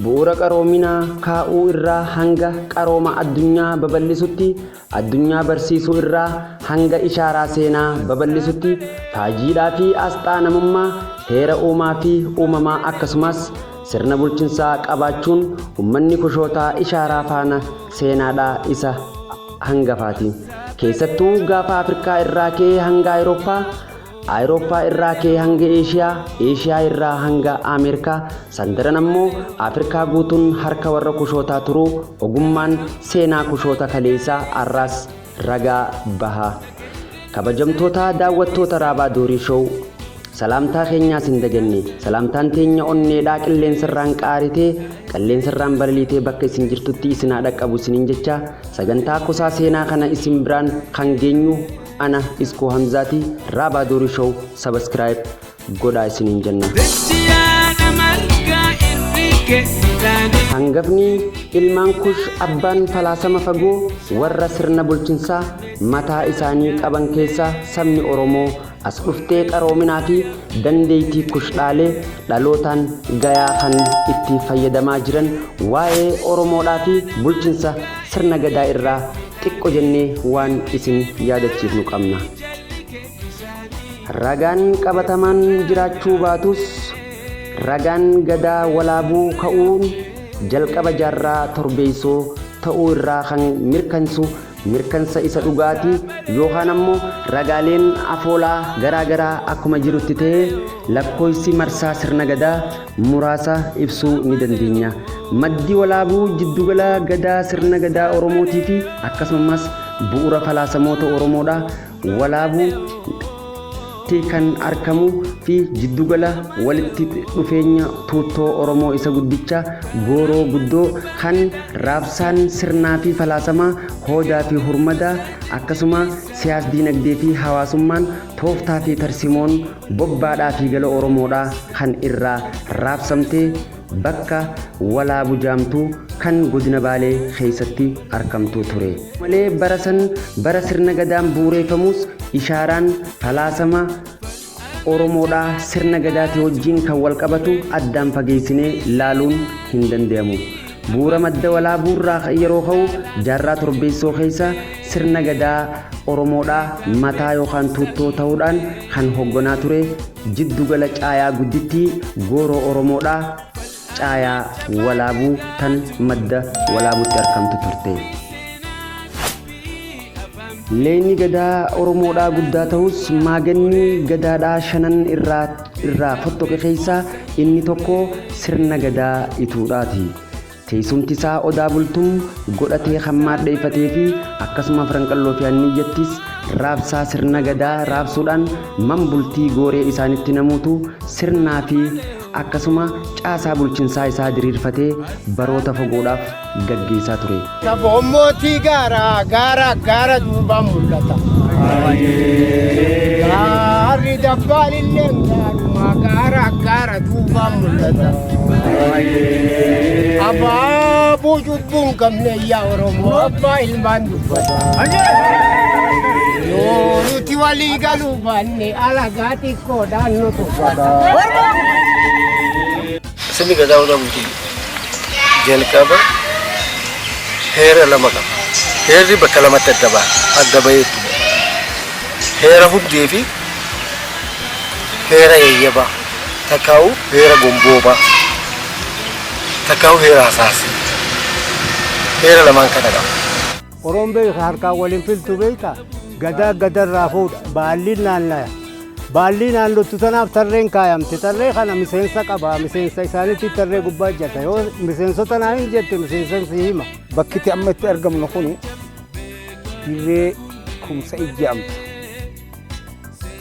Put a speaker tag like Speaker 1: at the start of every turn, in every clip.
Speaker 1: Bu'uura qaroominaa kaa'uu irraa hanga qarooma addunyaa babal'isutti, addunyaa barsiisuu irraa hanga ishaaraa seenaa babal'isutti, faajiidhaa fi asxaa namummaa, heera uumaa fi uumamaa akkasumas sirna bulchinsaa qabaachuun ummanni Kushootaa ishaaraa faana seenaadhaa isa hangafaati. Keessattuu gaafa Afrikaa irraa ka'ee hanga Awurooppaa, Awurooppaa irraa ka'ee hanga Eeshiyaa, Eeshiyaa irraa hanga Ameerikaa, sandaran ammoo Afrikaa guutuun harka warra Kushootaa turuu ogummaan seenaa Kushoota kaleessaa arraas ragaa baha. Kabajamtoota daawwattoota Raabaa Doorii Show, salaamtaa keenyaas hin daganne. Salaamtaan teenya onneedhaa qilleensarraan qaaritee, qilleensarraan balaliitee bakka isin jirtutti isin haa dhaqqabu isiniin jecha sagantaa kusaa seenaa kana isin biraan kan geenyu ana Iskoo Hamzaati. Raabaa Doorii Show subscribe godhaa isiniin jenna. Hangafni ilmaan Kush abbaan falaasama fagoo warra sirna bulchinsaa mataa isaanii qaban keessaa sabni Oromoo as dhuftee qaroominaa fi dandeettii Kush dhaalee dhalootaan gayaa kan itti fayyadamaa jiran waa'ee Oromoodhaa fi bulchinsa sirna gadaa irraa xiqqo jennee waan isin yaadachiifnu qabna. Ragaan qabatamaan jiraachuu baatus ragaan gadaa Walaabuu ka'uun jalqaba jaarraa torbeessoo ta'uu irraa kan mirkansu mirkansa isa dhugaatii yookaan ammoo ragaaleen afoolaa garaa garaa akkuma jirutti ta'ee lakkoofsi marsaa sirna gadaa muraasa ibsuu ni dandeenya. Maddi Walaabuu jiddugala gadaa sirna gadaa Oromootii fi akkasumas bu'uura falaasamoota Oromoodha. Walaabuu tti kan argamu fi jiddugala walitti dhufeenya tuuttoo Oromoo isa guddicha Gooroo Guddoo kan raabsaan sirnaa fi falaasamaa hoodaa fi hurmadaa akkasuma siyaas diinagdee fi hawaasummaan tooftaa fi tarsimoon bobbaadhaa fi gala Oromoodhaa kan irraa raabsamtee bakka Walaabu jaamtu kan godina Baalee keessatti argamtu ture. Malee bara san bara sirna gadaan bu'uureeffamus ishaaraan falaasama Oromoodhaa sirna gadaatii wajjin kan wal qabatu addaan fageessinee laaluun hin danda'amu. Bu'uura Madda Walaabuurraa yeroo ka'u jaarraa torbeessoo keessa sirna gadaa Oromoodhaa mataa yookaan tuuttoo ta'uudhaan kan hogganaa ture jiddugala caayaa guddittii gooroo Oromoodhaa caayaa Walaabuu tan Madda Walaabuutti argamtu turte. Leenyi gadaa Oromoodhaa guddaa ta'us maaganni gadaadhaa shanan irraa fottoqe keessaa inni tokko sirna gadaa ituudhaati. Teessumti isaa Odaa Bultum godhatee kan maadheeffatee fi akkasuma Afranqalloo fi Anniyyattis raabsaa sirna gadaa raabsuudhaan man bultii gooree isaanitti namuutu sirnaa fi akkasuma caasaa bulchinsaa isaa diriirfatee baroota fagoodhaaf gaggeessaa ture.
Speaker 2: Saboon mootii gaaraa gaara gaara duubaan mul'ata. Gaarri dabbaalillee gaaruma gaara gaara duubaan mul'ata. Abaaboo cubbuu hin qabne yaa Oromoo abbaa ilmaan dubbata. Yoo nuti walii galuu baanne alagaa xiqqoodhaan nu tuffata.
Speaker 3: Sirni gadaa Odaa Bultuu jalqaba heera lama qaba. Heerri bakka lamatti adda baha. Adda bahee itti baha. Heera hundee fi heera yayyabaa. Takkaa'u heera gomboobaa. Takkaa'u heera hasaasii. Heera lamaan kana qaba.
Speaker 2: Oromoon beeka harkaan waliin filtu beekta. Gadaa gadarraa fuudha. Baalliin naannaya. Baallii naannottu tanaaf tarreen kaayamte. Tarree kana miseensa qaba. Miseensa isaaniitti tarree gubbaa jetta. Yoo miseensota naa hin jette miseensan si hima.
Speaker 4: Bakki itti amma itti argamnu kun dirree Kumsa Ijjaamtu.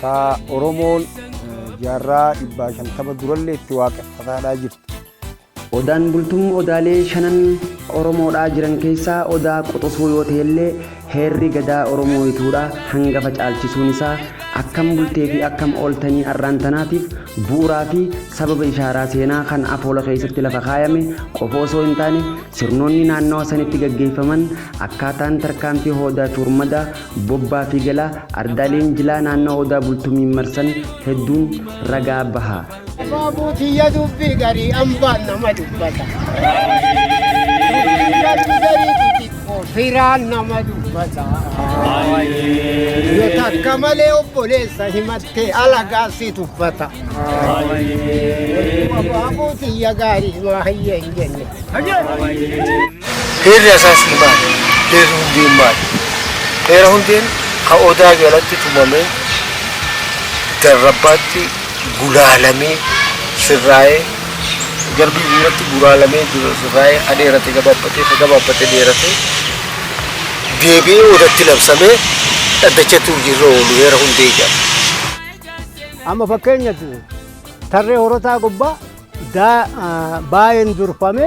Speaker 4: Ta Oromoon jaarraa 150 durallee itti waaqeffataadhaa jirtu.
Speaker 1: Odaan Bultum odaalee shanan Oromoodhaa jiran keessaa odaa quxusuu yoo ta'ellee heerri gadaa Oromoo ituudha hangafa caalchisuun isaa Akkam bultee fi akkam ooltanii arraan tanaatiif bu'uuraa fi sababa ishaaraa seenaa kan afoola keessatti lafa kaayame qofa osoo hin taane, sirnoonni naannawa sanitti gaggeeffaman, akkaataan tarkaanfii hoodaa fi hurmadaa, bobbaa fi galaa ardaaleen jilaa naannawa Odaa Bultumiin marsan hedduun ragaa baha.
Speaker 5: Abaaboo tiyya dubbii garii ambaan nama dubbata. Dubbii garii garii xixiqqoo firaan nama dubbata. Yoo takka malee obboleessa himattee alagaa si tuffata. Abaaboo tiyya gaarii maahiyyee hin jenne.
Speaker 3: Heerri asaasni maali? Heerri hundeen maali? Heera hundeen ka Odaa jalatti tumamee darrabbaatti gulaalamee sirraa'ee, garbii guuratti gulaalamee sirraa'ee, ka dheerate gabaabbatee, ka gabaabbate dheerate, deebi'ee Odatti labsamee dhaddachatti hojiirra oolu heera hundee jedhama.
Speaker 2: Amma fakkeenyatti tarree horotaa gubbaa baay'een durfame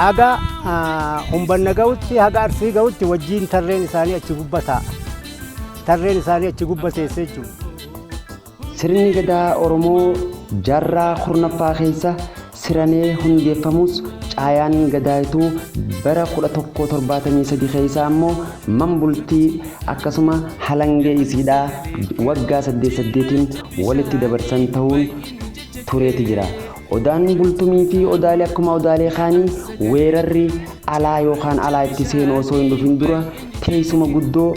Speaker 2: haga humbanna ga'utti, haga Arsii ga'utti wajjiin tarreen isaanii achi gubba taa'a. Tarreen isaanii achi gubba teesse jechuudha.
Speaker 1: Sirni Gadaa Oromoo jaarraa 10ffaa keessa siranee hundeeffamus, caayaan Gadaayituu bara 1173 keessa ammoo manbultii akkasuma halangee isiidhaa waggaa saddeet saddeetiin walitti dabarsan ta'uun tureeti jira. Odaan Bultumii fi odaalee akkuma odaalee kaanii weerarri alaa yookaan alaa itti seenu osoo hin dhufin dura teessuma guddoo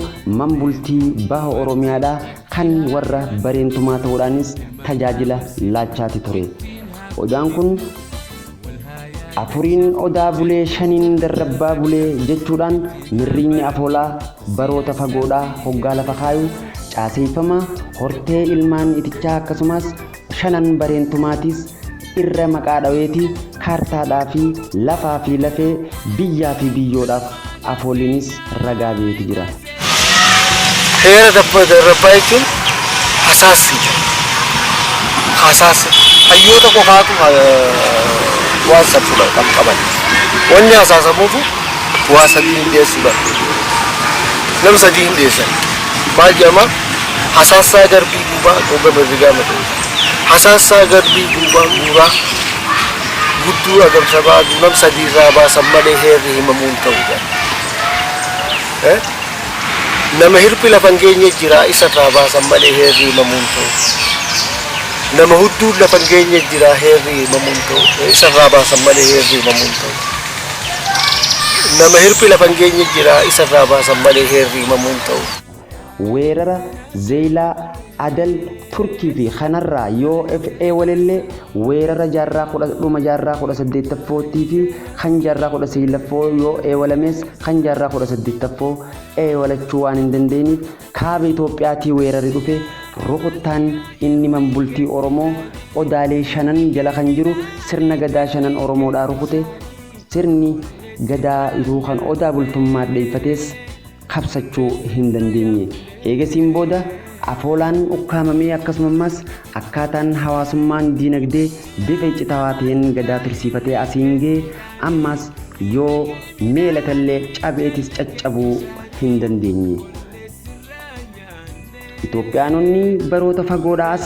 Speaker 1: manbultii baha Oromiyaadhaa kan warra Bareentumaa ta'uudhaanis tajaajila laachaati ture. Odaan kun afuriin Odaa bulee, shaniin darrabbaa bulee jechuudhaan mirriinyi afoolaa baroota fagoodhaa hoggaa lafa kaayu, caaseeffama hortee ilmaan itichaa akkasumas shanan Bareentumaatiis irra maqaa dhaweeti kaartaadhaa fi lafaa fi lafee biyyaa fi biyyoodhaaf afooliinis ragaa beeti jira.
Speaker 3: Heera darrabbaa jechuun hasaassi jedha. Hasaassa hayyoota qofaatu waan san fudhatan qaban. Wanni hasaasamuufu waa sadii hin dhiyeessuudha. Nam sadii hin dhiyeessan. Maal jedhama? Hasaassaa garbii guubaa goga mirrigaa mata'u. Hasaassaa garbii guubaa guuraa gudduu agamsabaa nam sadii irraa baasan malee heerri himamuu hin ta'u jedha. Nama hirphi lafa hin geenye jira, isa irraa baasan malee heerri himamuu hin ta'u. Nama hudduun lafa hin geenye jira, heerri himamuu hin ta'u, isa irraa baasan malee heerri himamuu hin ta'u. Nama hirphi lafa hin geenye jira, isa irraa baasan malee heerri himamuu hin ta'u.
Speaker 1: Weerara Zeeyilaa, Adal, Turkii fi kanarraa yoo FA walellee weerara jaarraa kudha dhuma jaarraa 18ffoottii fi kan jaarraa 19ffoo yoo eewalamees, kan jaarraa 18ffoo eewalachuu waan hin dandeenyeef, kaaba Itoophiyaatii weerarri dhufe rukuttaan inni manbultii Oromoo odaalee shanan jala kan jiru sirna Gadaa shanan Oromoodhaa rukute, sirni Gadaa ituu kan Odaa Bultummaa dheeffatees kabsachuu hin dandeenye. Eegasiin booda afoolaan ukkaamamee, akkasumammas akkaataan hawaasummaan diinagdee bifa iccitawaa ta'een Gadaa tursiifatee asiin ga'e ammas yoo meelatallee cabeetis caccabuu hin dandeenye. Itoophiyaanonni baroota fagoodhaa as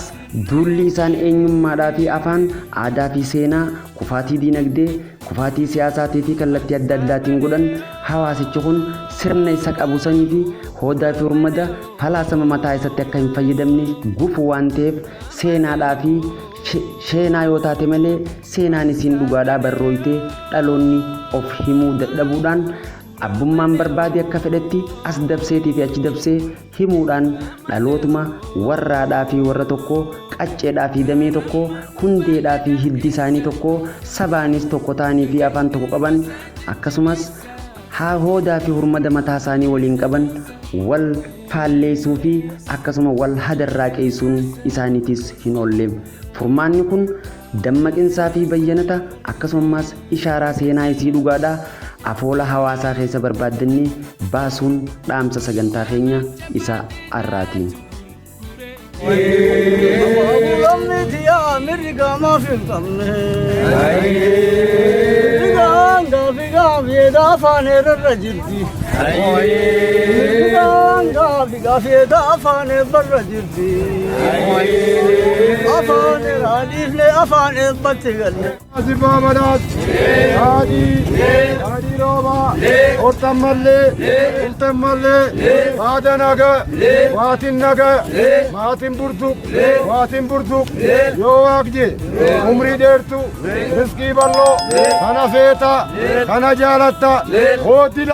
Speaker 1: duulli isaan eenyummaadhaa fi afaan, aadaa fi seenaa, kufaatii diinagdee, kufaatii siyaasaatii fi kallattii adda addaatiin godhan hawaasichi kun sirna isa qabu sanii fi hoodaa fi hurmada falaasama mataa isatti akka hin fayyadamne gufu waan ta'eef, seenaadhaa fi sheenaa yoo taate malee seenaan isiin dhugaadhaa barrooytee dhaloonni of himuu dadhabuudhaan, abbummaan barbaade akka fedhetti as dabseetii fi achi dabsee himuudhaan, dhalootuma warraadhaa fi warra tokko, qacceedhaa fi damee tokko, hundeedhaa fi hiddi isaanii tokko, sabaanis tokko ta'anii fi afaan tokko qaban, akkasumas haa hoodaa fi hurmada mataa isaanii waliin qaban wal faalleessuu fi akkasuma wal hadarraaqeessuun isaaniitis hin oolle. Furmaanni kun dammaqinsaa fi bayyanata akkasumas ishaaraa seenaa isii dhugaadha afoola hawaasaa keessa barbaaddannee baasuun dhaamsa sagantaa keenya isa har'aatiin.
Speaker 5: Figaan gaafi gaafii afaan irra jirti.
Speaker 6: Mirgaan gaafi gaafeeta afaan eebbarra jirti. Afaan irraa afaan eebbatti galle.
Speaker 7: Asifaa Badaas, Haadhii, Haadhii Roobaa, Hortan Mallee, Iltan Mallee, Haada Nagaa, Waatin Nagaa, Maatiin Burtuq, Waatin Burtuq, yoo waaqje, umrii dheertu, riskii bal'oo, kana feeta, kana jaalatta, hootila.